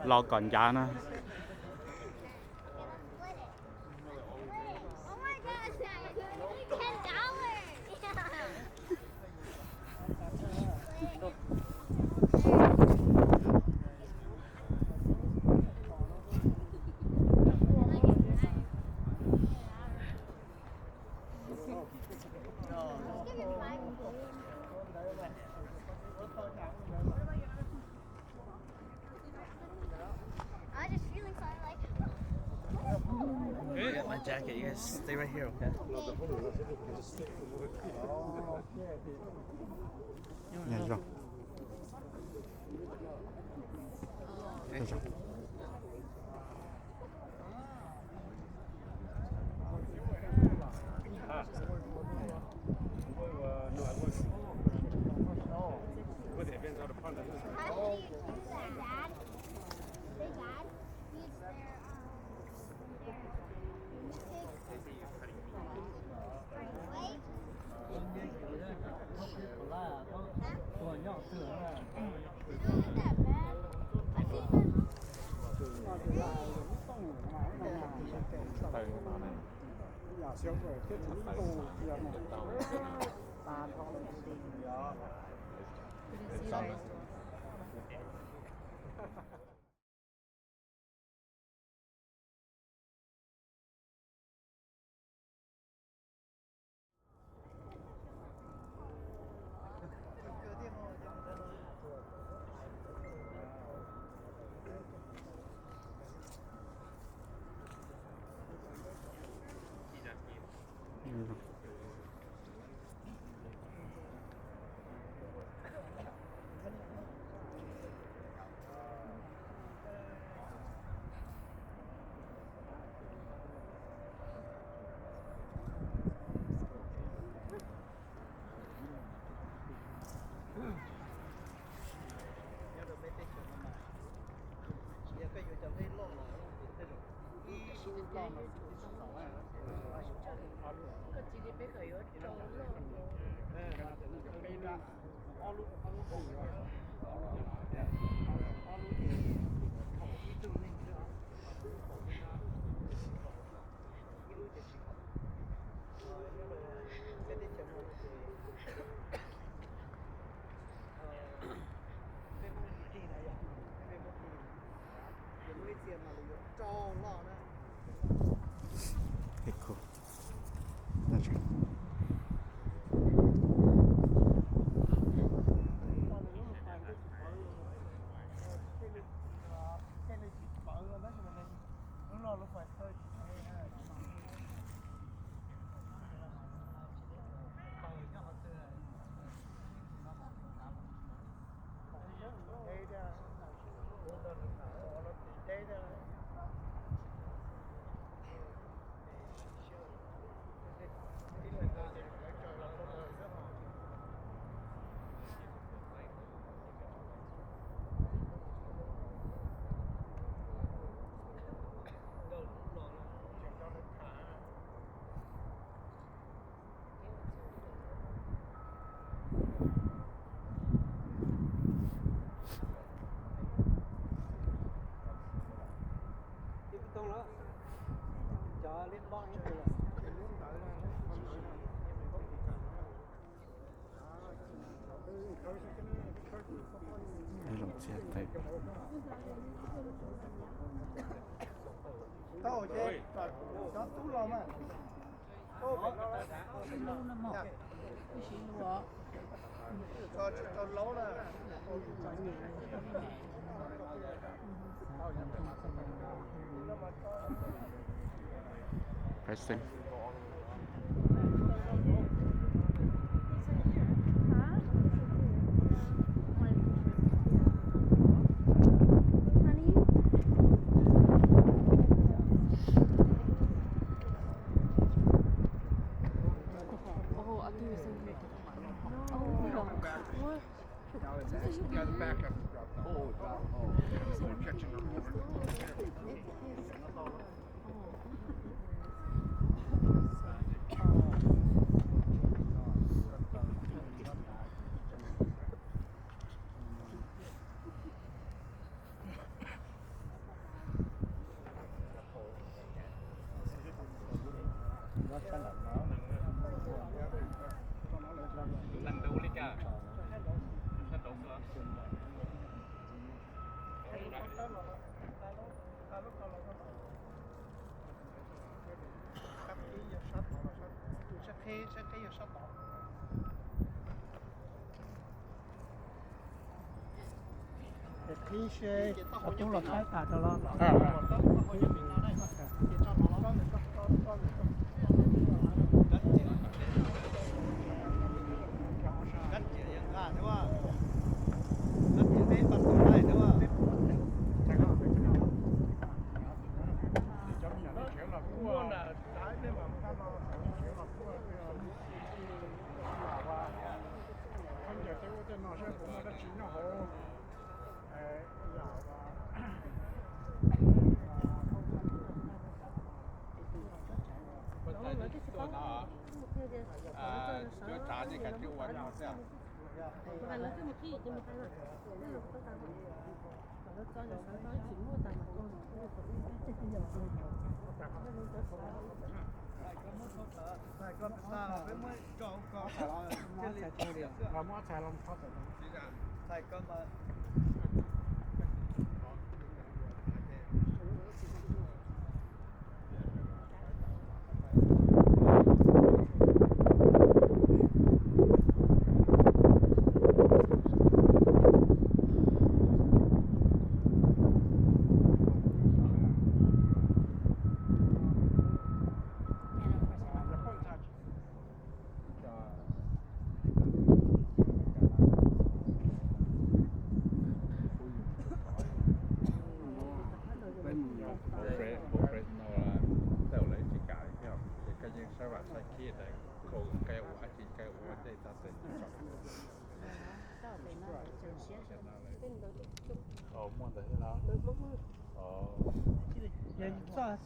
Los kom ncav na. I was just feeling something like, I got my jacket. You guys stay right here, okay? Nyob zoo. Nyob zoo. Nyob rau peb teb chaws no mas tsis yog koj yuav cov nplej loj los tej zaum ib lub loj no xwb tsis txaus. Ob lub, ob lub, ob lub, ob lub ces thaum ib tug neeg xwb, ib lub ces tsis haum. Nyob rau peb teb chaws no ces peb muab ris na yom, peb muab ris, ces muab ib txhia mas lawv yuav rau loj na. Zoo siab tawm. Tau ces cov tub los mas. Tso tsis tau laub na. Pressing. Qhib seb ob tug los saib tas rau los. Peb mus Fresno, tej zaum lawv tsis kam li thiab, ces koj yeej saib vam saib khib tias kho nqaij ua dab tsi, nqaij ua tej tag tes tso. Muaj ntawd thiab no. Tsis muaj.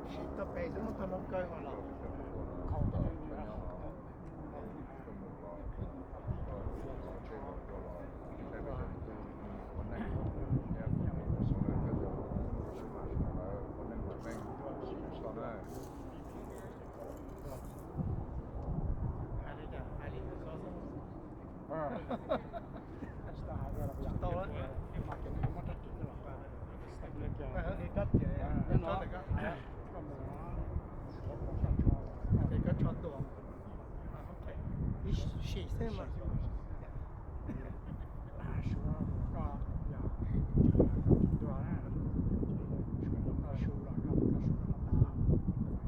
Siv tau pem xwb, muab tau no kaw los. Tsis tau lawm. Kab tias, koj mus, koj tsho tua, ib sim xwb mas. Koj, yog, tua na, koj su los koj, koj su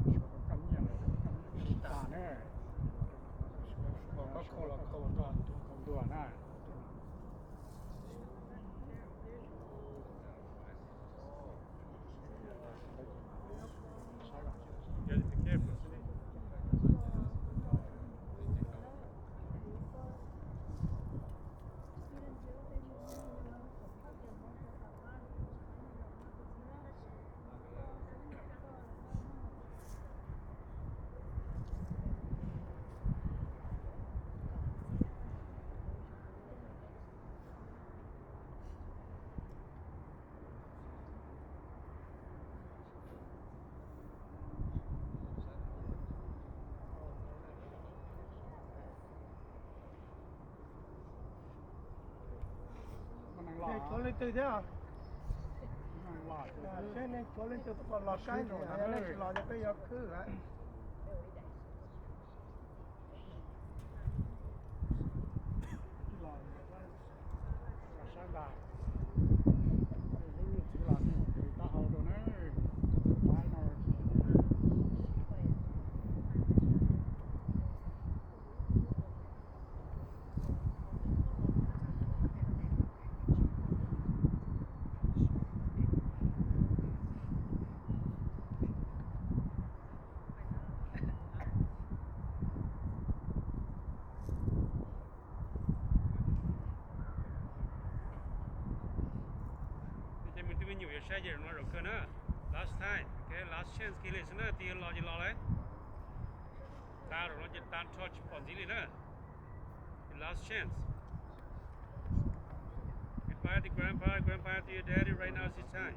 koj no tas, koj nyiaj los koj nyiaj tas na. Koj khau los khau, koj tua na. Nej tshuav leej twg thiab? Seb nej tshuav leej twg los saib, nej tsis los ces peb yuav khwb lawm. Saib ntag, lub lub txiv los nej taub hau rau na. Ces me tub me nyuam yuav saib ces no zaum kawg na. Last time, okay, last chance kiag li xwb na, tig los ces los lawm. Tas zaum no ces tas nrho tsis pom ntxiv li na. Last chance. Goodbye to grandpa, goodbye to your daddy right now, this time.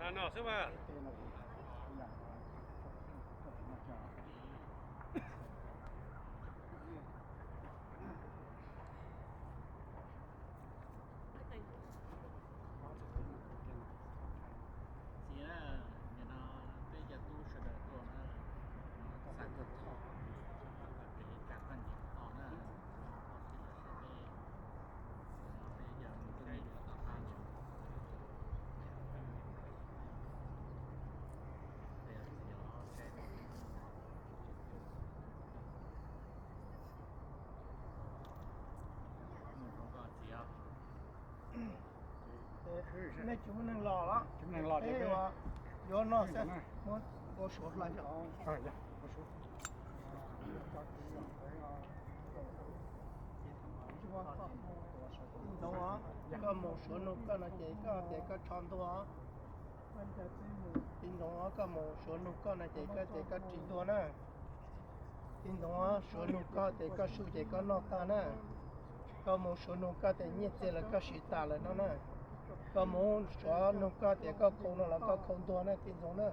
Tag no xwb mas. Txiv na, nim no peb cov tub sawv daws tuaj na, xav tuaj thov kev kam koj niam koj na, peb cov mus saib yuav tom qab. Nej tsis muaj neeg los los, tsis muaj neeg los ces yuav no xwb, muab nkaus suav hlais. Tij Ntxoov, koj mus suav nug koj no ces koj tias koj tsho ntuag. Tij Ntxoov, koj mus suav nug koj no ces koj tias koj tsis ntuag na. Tij Ntxoov, suav nug koj tias koj su ces koj noj tag na. Koj mus suav nug koj tias nyiaj txiag lawv koj siv tas lawm no na. Koj mus suav nug koj tias koj khau no los koj khau ntuag na Tij Ntxoov na.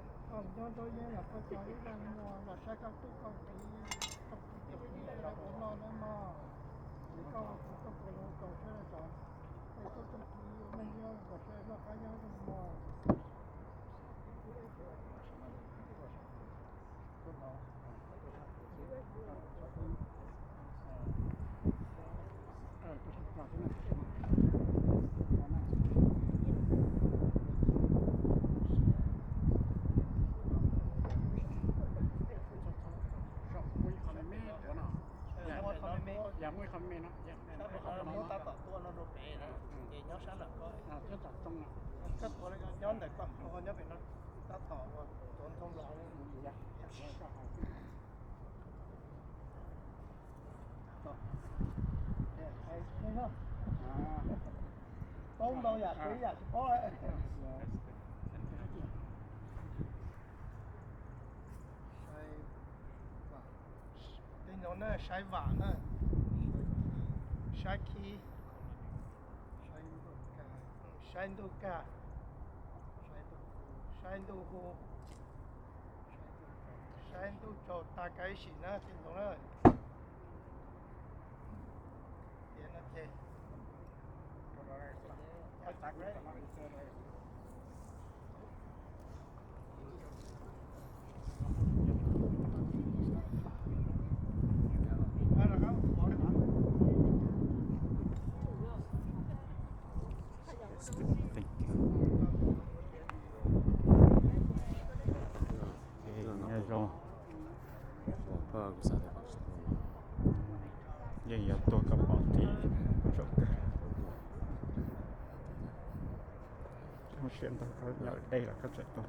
Muab tab tom tuaj no rau pem na, ces nyob sab nram ko. Koj tuav nyob ntawm koj, nyob pem no, tab tom ua tuav ntoo los. Paub ntau yam, paub ib yam tsis paub. Tij Ntxoov, Na, saib vam na, saib khib, saib ntuj kaj, saib ntuj hu, saib ntuj tsaus tas kav ib sim na, tij Ntxoov na. Tiav no ces Nyob zoo. Yeej yuav tuag kom pom tib zaug kawg. Zoo siab ntau, koj yog dej los koj tseem tuag.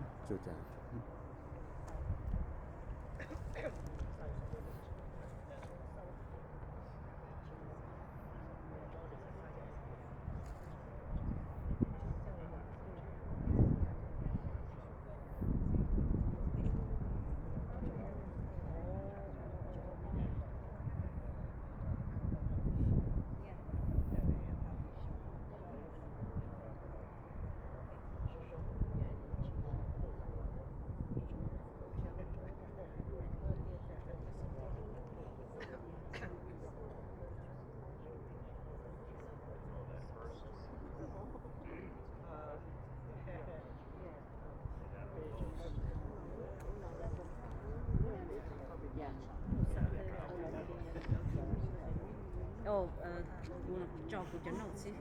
Tso kuv cov notes xwb.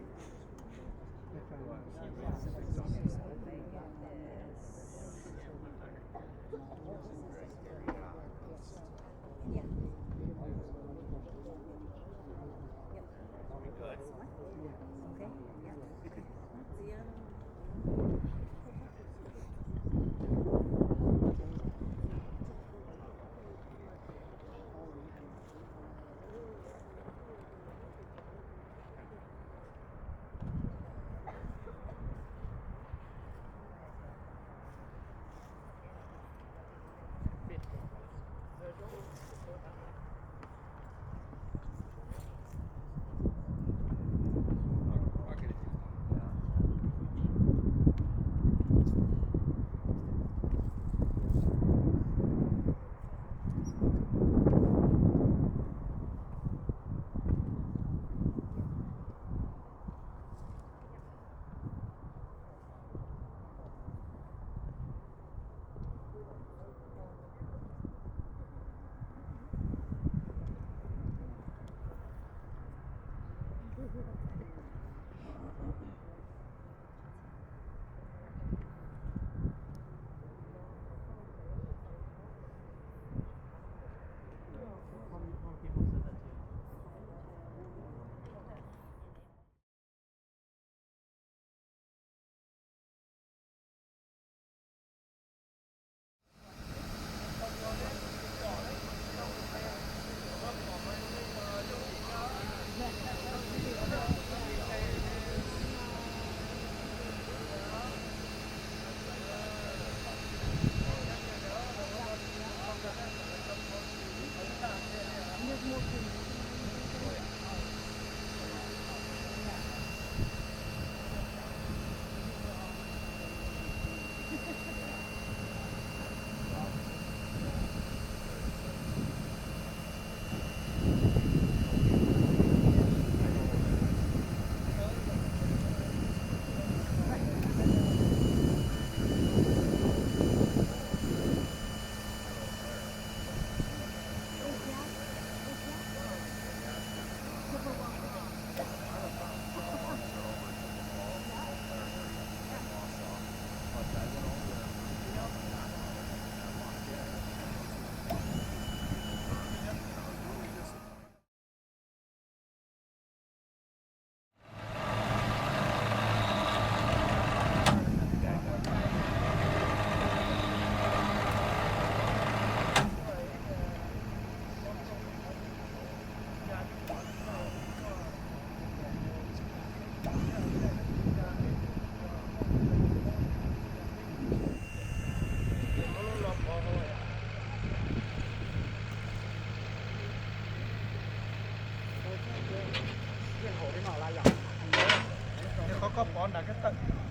Los, lub no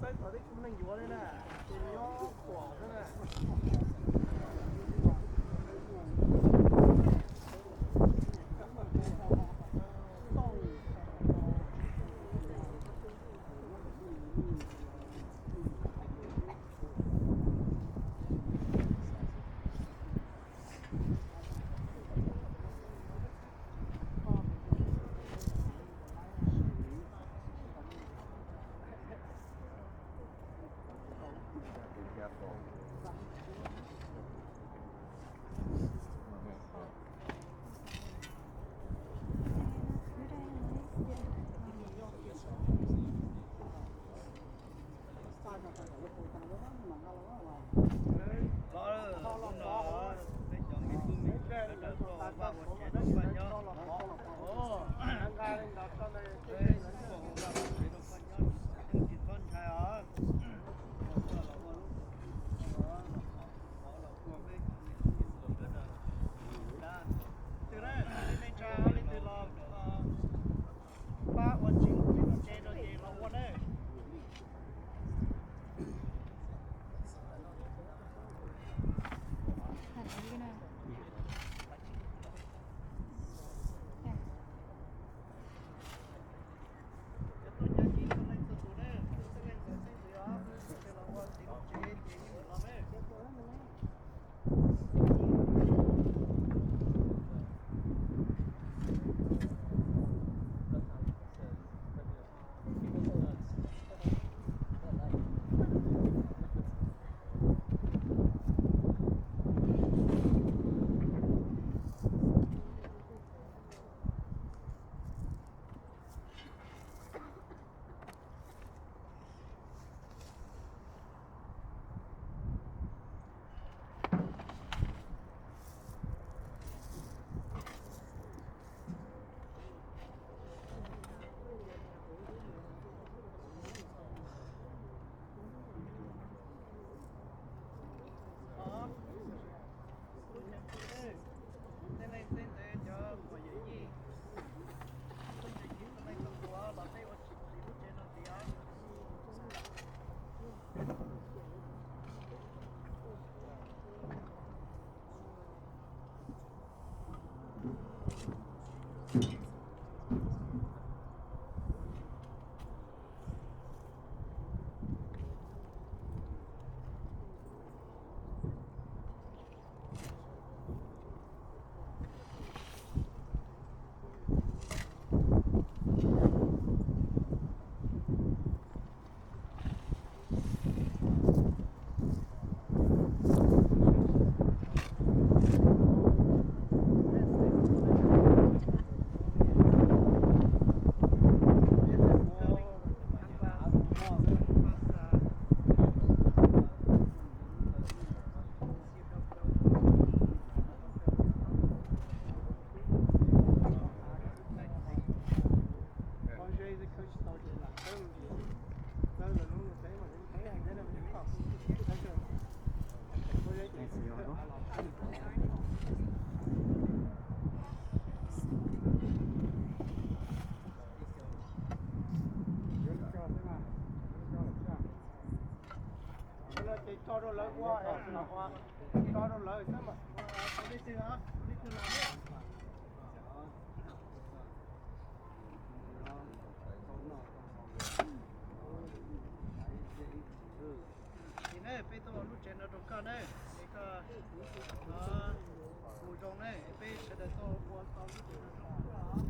peb cov me tub me nyuam rov rau tuaj vaj ua tsev rau koj nyob. Ces tso rau lawv ua, tso rau lawv xwb mas. Ces ne peb tuaj ua lub tsev no rau koj ne, es koj mus zoo ne, peb sawv daws tuaj ua tau lub tsev no rau koj.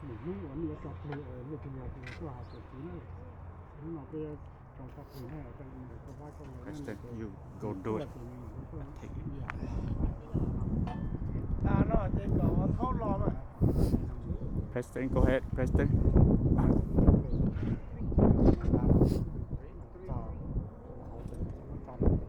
Lwm hnub uas nej yuav tso plig, leej twg yog tus tuaj hais tias txiv ne, hnub no peb yuav tso plig ne, koj vab koj le ne, ces nws tuaj ces nws tuaj ib yam. Tas no ces kom ua thaub los mas. Preston, go ahead, Preston. Wb tsis nqa, wb tsis nqa na, wb tsis nqa yog,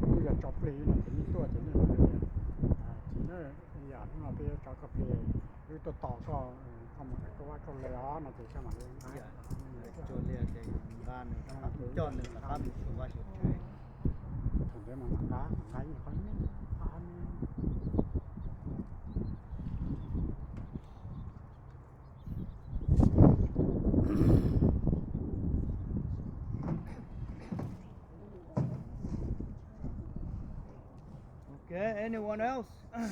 wb yog tso plig no ces nej tuaj ces nej hais tias, txiv na, yam hnub no peb yuav tso koj plig, wb tuaj tos koj, koj mus hais koj vab koj le os no ces koj mam li nqa. Coj nws rov qab mus xyuas vaj xyuas tsev. Thaum ntawd mas mam nqa, mam nqa ib qho me qho me. Okay, anyone else? Okay.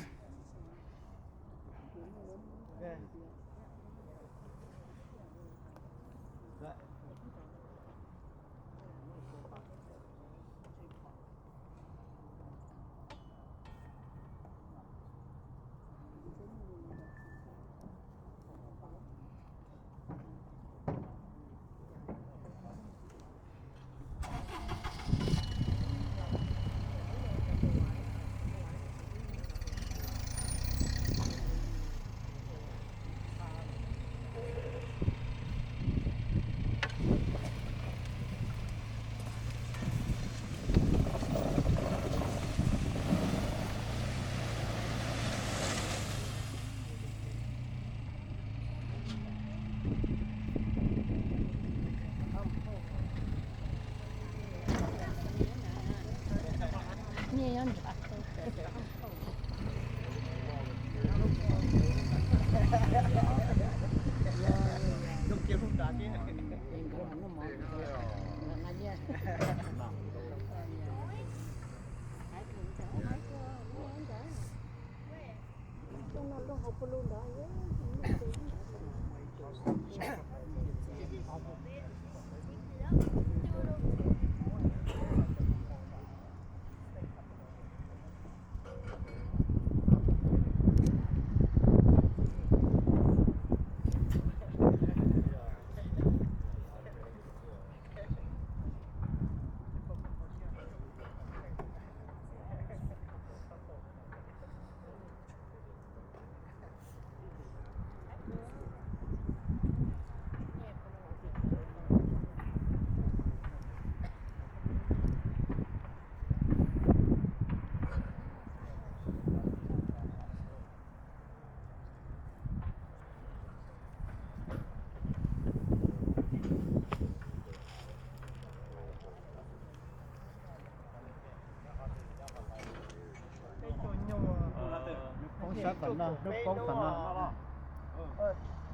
Ib tsum kaum peb hnub,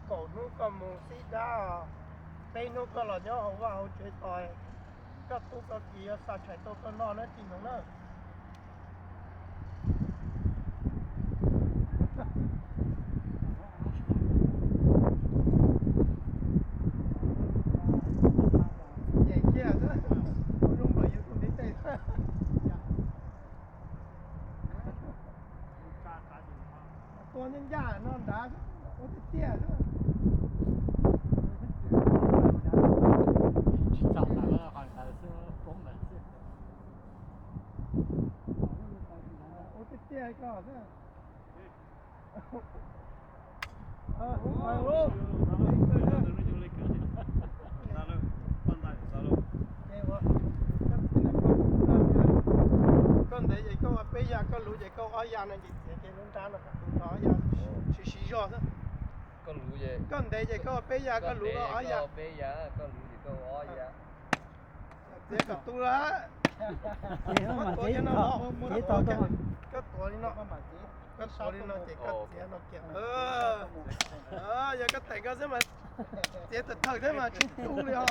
kaum hnub koj mus xib dab, peb hnub koj los nyob hauv vaj hauv tsev tos, koj tub koj kiv yuav xa tshais tuaj koj noj na tij Ntxoov na. Nyeem kiag xwb, zoo npaum yus tus ntiv tes. Tua ncaj ncaj no nrad, ua tiag tiag xwb. Tsis txaus ntawd, qhov ntawd xwb poob ntawd xwb. Ua tiag tiag koj xwb. Koj ntev ces koj ua peb ya, koj luv ces koj ob ya no ces txiav kiag lub nrab no kom tu rau ob ya siv siv zog xwb. Koj ntev ces koj ua peb ya, koj luv rau ob ya. Txiav kom tu lawm. Koj tuav li no, koj tuav li no, koj tuav li no ces koj txiav no kiag. Yog koj teem koj xwb mas txiav tawm thawm thiab mas tsis tu li os.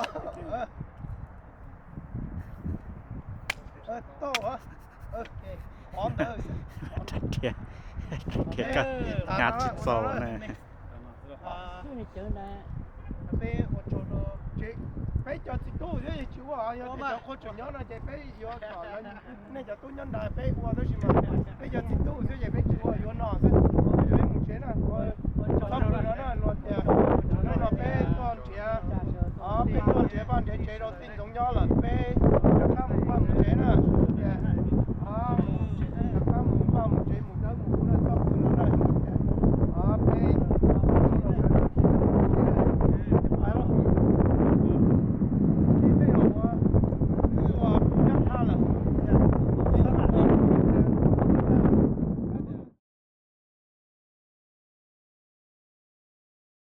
Tau, qhov ntawd. Nqa tsis txaus ne. Peb ua tsaug rau, peb cov txiv tub thiab tsis ua, yog tias cov qhua tseem nyob no ces peb yuav kom nej cov tub nyob nrad peb ua, tab sis mas peb cov txiv tub xwb ces peb tsis ua, yuav no xwb. Peb mus tsev na, txhob pw no na, luag tias no peb tuaj nrhiav, peb tuaj nrhiav vaj nrhiav tsev rau tij Ntxoov nyob lawm, peb